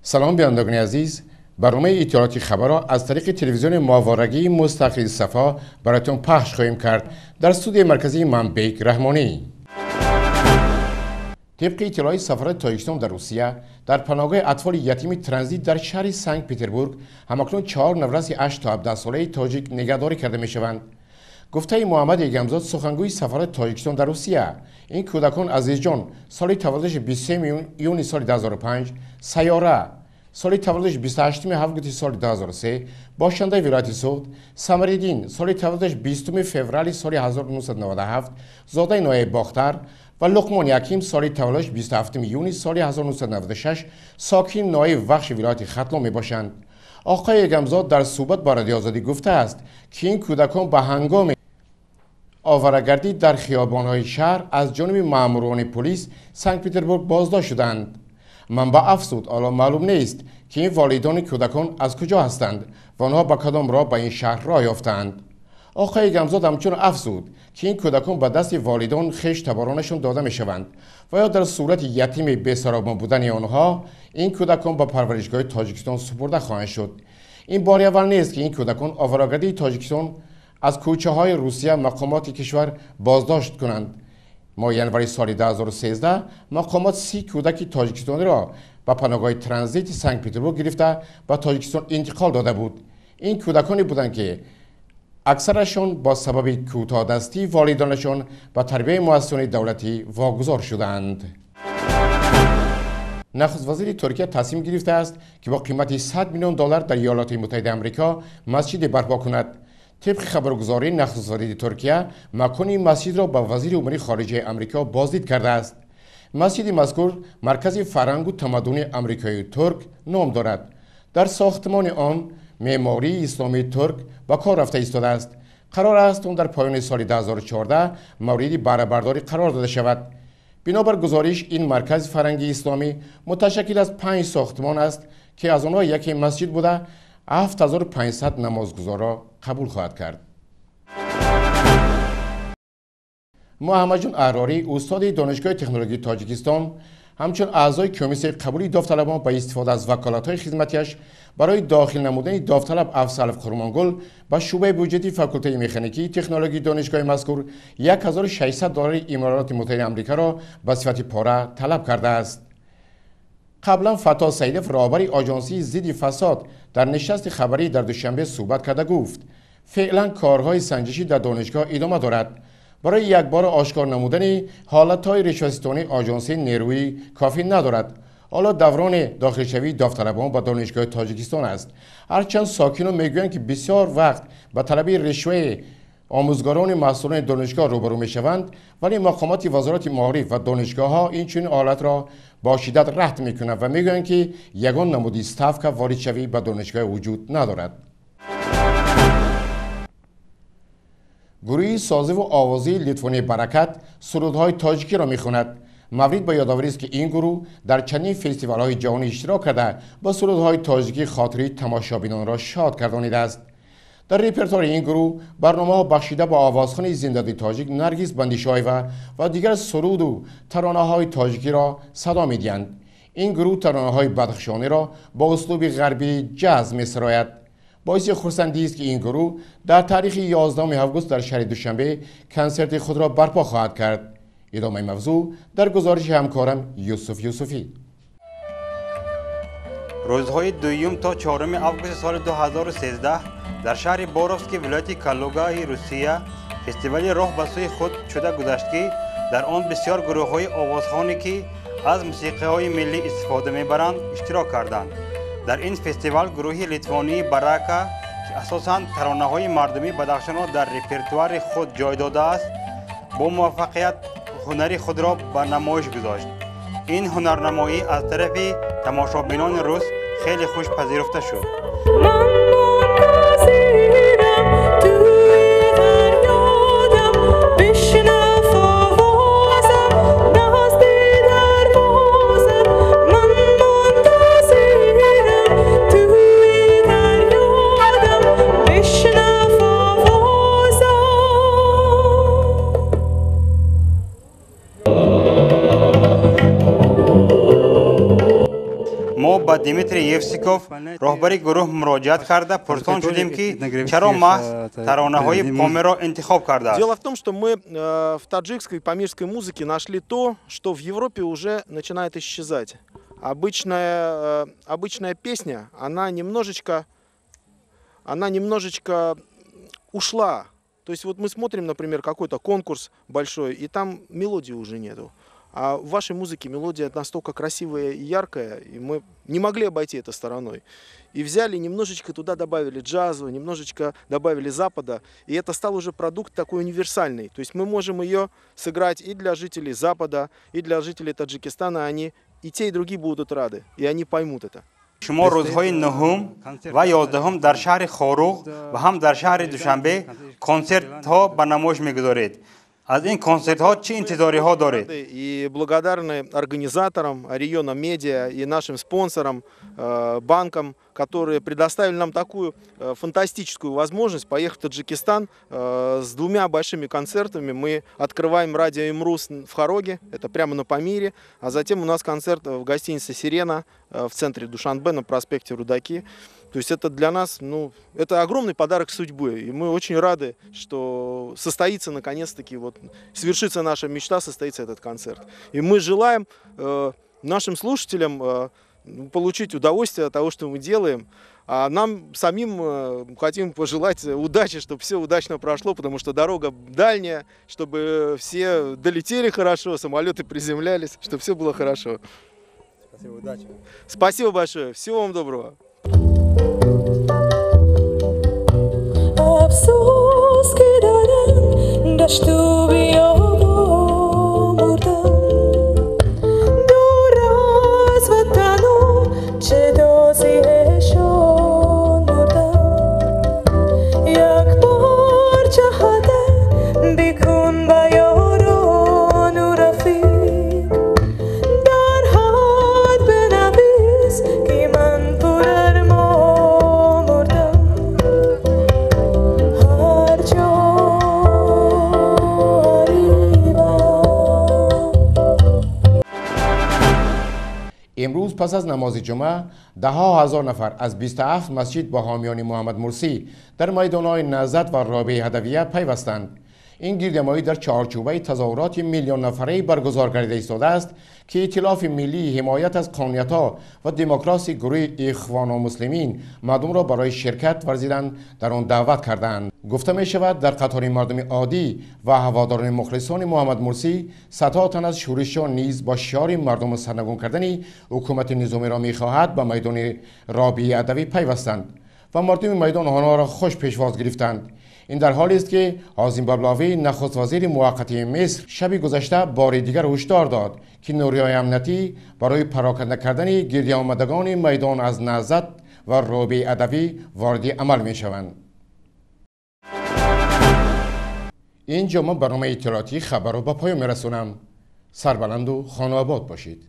Салом бинандагони азиз, барномаи иттилооти хабарро аз тариқи телевизиони моҳворагии мустақил Сафо бароятон пахш хоҳем кард. Дар студияи марказии ман Бек Раҳмонӣ. Тибқи иттилои сафорати Тоҷикистон дар Русия, дар паноҳгоҳи атфоли ятими транзит дар шаҳри Санкт-Петербург ҳамакнун 4 навраси 8 то 17 солаи тоҷик нигаҳдорӣ карда мешаванд. Гуфтаи Муҳаммад Эгамзод, сухангӯи сафорати Тоҷикистон дар Русия, ин кӯдакон Азизҷон, соли таваллудаш 23 июни соли 2005, Сайёра, соли таваллудаш 28 августи соли 2003, бошандаи вилояти Суғд, Самариддин, соли таваллудаш 20 феврали соли 1997, зодаи ноҳияи Бохтар ва Луқмон Яким, соли таваллудаш 27 июни соли 1996, сокини ноҳияи Вахши вилояти Хатлон мебошанд. Оқои Эгамзод дар суҳбат бо Радиои Озодӣ гуфтааст, ки ин кӯдакон ба ҳангоми оварагардӣ дар хиёбонҳои шаҳр аз ҷониби маъмурони полис Санкт-Петербург боздошт шуданд. Манбаъ афзуд, ҳоло маълум нест, ки ин волидони кӯдакон аз куҷо ҳастанд ва онҳо ба кадом роҳ ба ин шаҳр роҳ ёфтаанд. Оқои Эгамзод ҳамчунин афзуд, ки ин кӯдакон ба дасти волидон хеш таборонашон дода мешаванд ва ё дар сурати ятими бесаробон будани онҳо ин кӯдакон ба парваришгоҳи Тоҷикистон супурда хоҳанд шуд. Ин бори аввал нест, ки ин кӯдакон оварагардии Тоҷикистон аз кӯчаҳои Русия мақомоти кишвар боздошт кунанд. Моҳи январи соли 2013 мақомот 30 кӯдаки тоҷикистониро ба паноҳгоҳи транзити Санкт-Петербург гирифта ба Тоҷикистон интиқол дода буд. Ин кӯдаконе буданд, ки аксарашон бо сабаби кӯтоҳдастии волидонашон ба тарбияи муассисони давлатӣ вогузор шуданд. Нахуст вазири Туркия тасмим гирифтааст, ки бо қимати 100 миллион доллар дар Иёлоти Муттаҳидаи Амрико масҷиде барпо кунад. Тибқи хабаргузорӣ, нахуст вазири Туркия макони масҷидро ба вазири умури хориҷаи Амрико боздид кардааст. Масҷиди мазкур маркази фарҳангу тамаддуни амрикои турк ном дорад. Дар сохтмони он меъмории исломии турк ба кор рафта истодааст. Қарор аст он дар поёни соли 2014 мавриди баҳрабардорӣ қарор дода шавад. Бинобар гузориш, ин маркази фарҳангии исломӣ муташаккил аз 5 сохтмон аст, ки аз онҳо яке масҷид буда 7500 намозгузорро қабул хоҳад кард. Муҳаммадҷон Аҳрорӣ, устоди Донишгоҳи технологии Тоҷикистон, ҳамчун аъзои комиссияи қабули довталабон ба истифода аз ваколатҳои хизматиаш барои дохил намудани довталаб Афзалов Қурмонгул ба шӯъбаи буҷети факултаи механикии технологии донишгоҳи мазкур 1600 доллари Имороти Муттаҳидаи Амрикаро ба сифати пора талаб кардааст. Қаблан Фаттоҳ Саидов, роҳбари оҷонсии зидди фасод, дар нишасти хабарӣ дар Душанбе суҳбат карда гуфт, феълан корҳои санҷишӣ дар донишгоҳ идома дорад. Барои якбора ошкор намудани ҳолатҳои решваситонии оҷонсии нерӯи кофӣ надорад. Ҳоло даврони дохилшавии довталабон ба донишгоҳи Тоҷикистон аст. Ҳарчанд сокинон мегӯянд, ки бисёр вақт ба талаби решваи омӯзгорони масъулони донишгоҳ рӯбарӯ мешаванд, вале мақомоти вазорати маориф ва донишгоҳҳо инчунин ҳолатро бо шиддат рад мекунанд ва мегӯянд, ки ягон намуди ставка воридшавӣ ба донишгоҳ вуҷуд надорад. Гурӯҳи созиву овозии Литвонии Баракат сурудҳои тоҷикиро мехонад. Маврид ба ёдоварист, ки ин гурӯҳ дар чандин фестивалҳои ҷаҳонӣ иштирок карда ба сурудҳои тоҷикӣ хотири тамошобинонро шод гардонидааст. Дар репертуари ин гурӯҳ барномаҳо бахшида ба овозхони зиндадии тоҷик Наргиз Бандишоева ва дигар суруду таронаҳои тоҷикиро садо медиҳанд. Ин гурӯҳ таронаҳои бадахшониро бо услуби ғарбии ҷаз месарояд. Боиси хурсандист, ки ин гурӯҳ дар таърихи 11 август дар шаҳри Душанбе консерти худро барпо хоҳад кард. Идомаи мавзӯъ дар гузориши ҳамкорам Юсуф Юсуфӣ. Рӯзҳои 2 то 4 августи соли 2013 дар шаҳри Боровски вилояти Калугаи Русия фестивали роҳ ба сӯи худ шуда гузашт, ки дар он бисёр гурӯҳҳои овозхоне, ки аз мусиқиҳои миллӣ истифода мебаранд, иштирок карданд. Дар ин фестивал гурӯҳи литвонии Барака, ки асосан таронаҳои мардумии Бадахшонро дар репертуари худ ҷой додааст, бо муваффақият ҳунари худро ба намоиш гузошт. Ин ҳунарнамоӣ аз тарафи тамошобинони рус хеле хуш пазируфта шуд. ба Дмитрий Евсиков, роҳбари гурӯҳ, муроҷиат карда пурсон шудем, ки чаро маҳз таронаҳои Помирро интихоб кардааст. Дело в том, что мы в таджикской памирской музыке нашли то, что в Европе уже начинает исчезать. Обычная песня, она немножечко ушла. То есть вот мы смотрим, например, какой-то конкурс большой, и там мелодии уже нету. А в вашей музыке мелодия настолько красивая и яркая, и мы не могли обойти это стороной. И взяли, немножечко туда добавили джазу, немножечко добавили Запада, и это стал уже продукт такой универсальный. То есть мы можем ее сыграть и для жителей Запада, и для жителей Таджикистана, они и те, и другие будут рады, и они поймут это. Шумо рӯзҳои 9-ум ва 11-ум дар шаҳри Хоруғ ва ҳам дар шаҳри Душанбе консертҳо ба намоиш мегузоред. Аз ин консертҳо чӣ интизориҳо доред? И благодарны организаторам Ориона Медиа и нашим спонсорам, банкам, которые предоставили нам такую фантастическую возможность поехать в Таджикистан с двумя большими концертами. Мы открываем радио Имрус в Хороге, это прямо на Памире, а затем у нас концерт в гостинице «Сирена» в центре Душанбе на проспекте Рудаки. То есть это для нас, ну, это огромный подарок судьбы. И мы очень рады, что состоится наконец-таки, вот, свершится наша мечта, состоится этот концерт. И мы желаем нашим слушателям получить удовольствие от того, что мы делаем. А нам самим хотим пожелать удачи, чтобы все удачно прошло, потому что дорога дальняя, чтобы все долетели хорошо, самолеты приземлялись, чтобы все было хорошо. Спасибо, удачи. Спасибо большое. Всего вам доброго. Афсӯс ки дар дашту биёбон мурдам дур аз ватану ҷудо зи эшон мурдам як парча ҳадя бикун ба ёрону рафиқ дар хат бинавис ки ман пурармон мурдам ҳар ҷо ғарибам. Имрӯз пас аз намози ҷумъа даҳҳо ҳазор нафар аз 27 масҷид бо ҳомиёни Муҳаммад Мурсӣ дар майдонҳои Наҳзат ва Робиаи Адавия пайвастанд. Ин гирдиҳамоӣ дар чаҳорчӯбаи тазоҳуроти миллионнафарае баргузор гардида истодааст, ки Иттилофи миллии ҳимоят аз қонуниятҳо ва демократии гурӯҳи Ихвону Муслимин мардумро барои ширкат варзидан дар он даъват кардаанд. Гуфта мешавад, дар қатори мардуми оддӣ ва ҳаводорони мухлисони Муҳаммад Мурсӣ садҳо тан аз шӯришиён низ бо шиори «Мардуму сарнагун кардани ҳукумати низомиро мехоҳад» ба майдони Робии Адавӣ пайвастанд ва мардуми майдон онҳоро хуш пешвоз гирифтанд. Ин дар ҳолест, ки Ҳозим Баблавӣ, нахуствазири муваққатии Миср, шаби гузашта бори дигар ҳушдор дод, ки нурӯҳои амниятӣ барои пароканда кардани гирдиомадагони майдон аз Наҳзат ва Робии Адавӣ вориди амал мешаванд. Ин ҷо ман барномаи иттилоотии хабарро ба поён мерасонам. Сарбаланду хонаобод бошед.